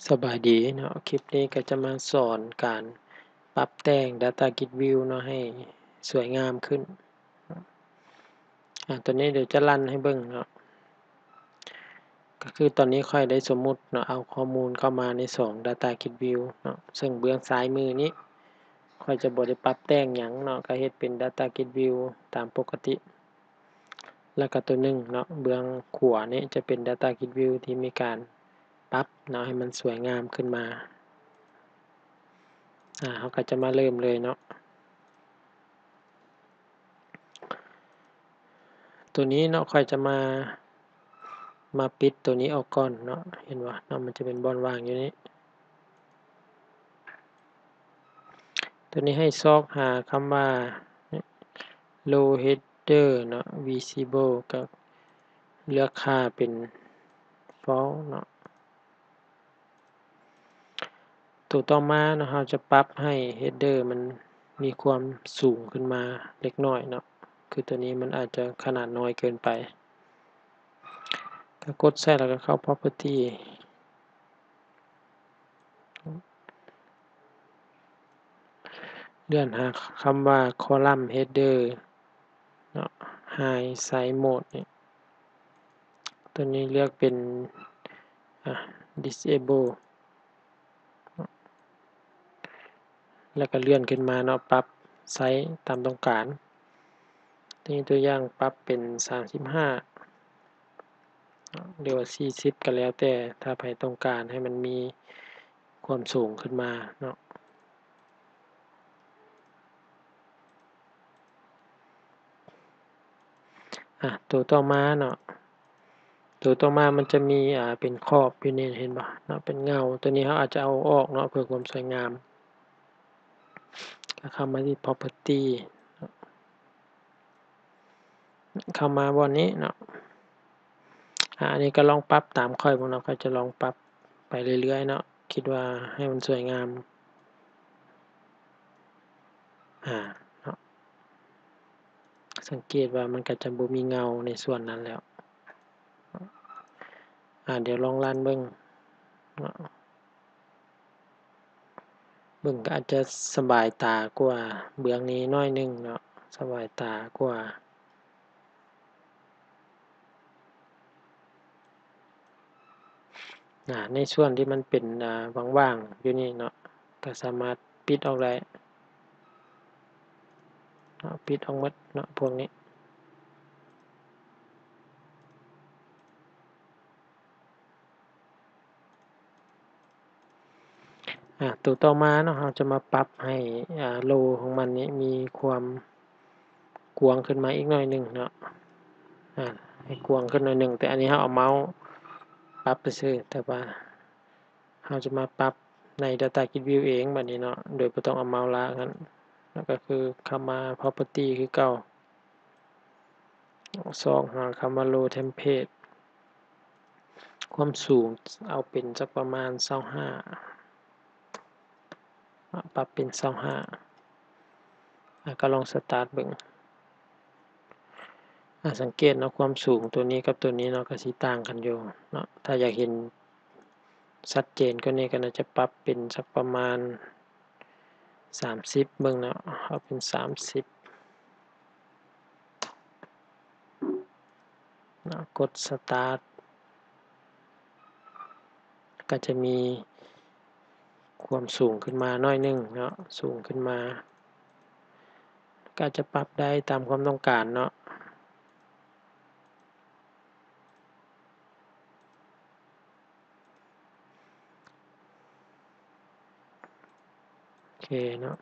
ສະບາຍດີເນາະ, ຄລິບນີ້ກໍຈະມາສອນການປັບແຕ່ງ Data Grid View ເນາະ ໃຫ້ສວຍງາມຂຶ້ນ. ອາ ຕົວນີ້ດຽວຈະລັນໃຫ້ເບິ່ງເນາະ. ກໍຄືຕອນນີ້ຂ້ອຍໄດ້ສົມມຸດເນາະ ເອົາຂໍ້ມູນເຂົ້າມາໃນສອງ Data Grid View ເນາະ, ເຊິ່ງເບື້ອງຊ້າຍມືນີ້ຂ້ອຍຈະບໍ່ໄດ້ປັບແຕ່ງຫຍັງເນາະ, ກໍເຮັດເປັນ Data Grid View ຕາມປົກກະຕິ. ແລ້ວກໍຕົວໜຶ່ງເນາະ ເບື້ອງຂວານີ້ຈະເປັນ Data Grid View ທີ່ມີການປັບເນາະ ໃຫ້ມັນສວຍງາມຂຶ້ນມາ. ອາ ເຮົາກໍຈະມາເລີ່ມເລີຍເນາະ. ຕົວນີ້ເນາະ ຂ້ອຍຈະມາ ມາປິດຕົວນີ້ອອກກ່ອນເນາະ. ເຫັນບໍ່ເນາະ ມັນຈະເປັນບ່ອນວ່າງຢູ່ນີ້. ຕົວນີ້ໃຫ້ຊອກຫາຄຳວ່າ Row Header ເນາະ Visible ກໍເລືອກຄ່າເປັນ False ເນາະ. ຕົວຕໍ່ມາເນາະ ເຮົາຈະປັບໃຫ້ Header ມັນມີຄວາມສູງຂຶ້ນມາເລັກນ້ອຍເນາະ, ຄືຕົວນີ້ມັນອາດຈະຂະໜາດນ້ອຍເກີນໄປ. ກໍກົດໃສ່ ແລ້ວກໍເຂົ້າ Property ເລື່ອນຫາຄຳວ່າ Column Header ເນາະ High Size Mode ນີ້. ຕົວນີ້ເລືອກເປັນ ອາ Disable ແລ້ວກໍເລື່ອນຂຶ້ນມາເນາະ, ປັບໄຊຕາມຕ້ອງການ. ຕົວຢ່າງປັບເປັນສາມສິບຫ້າ ຫຼືວ່າສີ່ສິບ ກໍແລ້ວແຕ່ ຖ້າໃຜຕ້ອງການໃຫ້ມັນມີຄວາມສູງຂຶ້ນມາເນາະ. ອາ ຕົວຕໍ່ມາເນາະ, ຕົວຕໍ່ມາມັນຈະມີ ອາ ເປັນຂອບຢູ່ນີ້ ເຫັນບໍ່ເນາະ, ເປັນເງົາ. ຕົວນີ້ເຮົາອາດຈະເອົາອອກເນາະ ເພື່ອຄວາມສວຍງາມ. ກໍເຂົ້າມາທີ່ Property ເນາະ, ເຂົ້າມາບ່ອນນີ້ເນາະ. ອາ ອັນນີ້ກໍລອງປັບຕາມຂ້ອຍເບິ່ງເນາະ, ຂ້ອຍຈະລອງປັບໄປເລື້ອຍໆເນາະ, ຄິດວ່າໃຫ້ມັນສວຍງາມ. ອາ ເນາະ, ສັງເກດວ່າມັນກໍຈະບໍ່ມີເງົາໃນສ່ວນນັ້ນແລ້ວ. ອາ ດຽວລອງລັນເບິ່ງເນາະ. ເບິ່ງກໍອາດຈະສະບາຍຕາກວ່າເບື້ອງນີ້ໜ້ອຍໜຶ່ງເນາະ, ສະບາຍຕາກວ່າ. ອາ ໃນສ່ວນທີ່ມັນເປັນ ອາ ຫວ່າງໆຢູ່ນີ້ເນາະ, ກໍສາມາດປິດອອກໄດ້ເນາະ, ປິດອອກໝົດເນາະ ພວກນີ້. ອາ ຕົວຕໍ່ມາເນາະ, ເຮົາຈະມາປັບໃຫ້ ອາ ໂລຂອງມັນນີ້ມີຄວາມກວ້າງຂຶ້ນມາອີກໜ້ອຍໜຶ່ງເນາະ, ອາ ໃຫ້ກວ້າງຂຶ້ນໜ້ອຍໜຶ່ງ. ແຕ່ອັນນີ້ເຮົາເອົາເມົາປັບຊື່ໆ, ແຕ່ວ່າເຮົາຈະມາປັບໃນ Data Grid View ເອງບັດນີ້ເນາະ, ໂດຍບໍ່ຕ້ອງເອົາເມົາລາກຫັ້ນ. ແລ້ວກໍຄືເຂົ້າມາ Property ຄືເກົ່າ. ຊອກຫາຄຳວ່າ Row Template ຄວາມສູງເອົາເປັນສັກປະມານຊາວຫ້າ, ປັບເປັນຊາວຫ້າ, ແລ້ວກໍລອງ Start ເບິ່ງ. ອາ ສັງເກດເນາະ, ຄວາມສູງຕົວນີ້ກັບຕົວນີ້ເນາະ ກໍຊິຕ່າງກັນຢູ່ເນາະ. ຖ້າຢາກເຫັນ ຊັດເຈນກວ່ານີ້ກໍໜ້າຈະປັບເປັນສັກປະມານສາມສິບເບິ່ງເນາະ, ເອົາເປັນສາມສິບເນາະ, ກົດ Start ກໍຈະມີຄວາມສູງຂຶ້ນມາໜ້ອຍໜຶ່ງເນາະ, ສູງຂຶ້ນມາ. ກໍອາດຈະປັບໄດ້ຕາມຄວາມຕ້ອງການເນາະ. ໂອເຄເນາະ,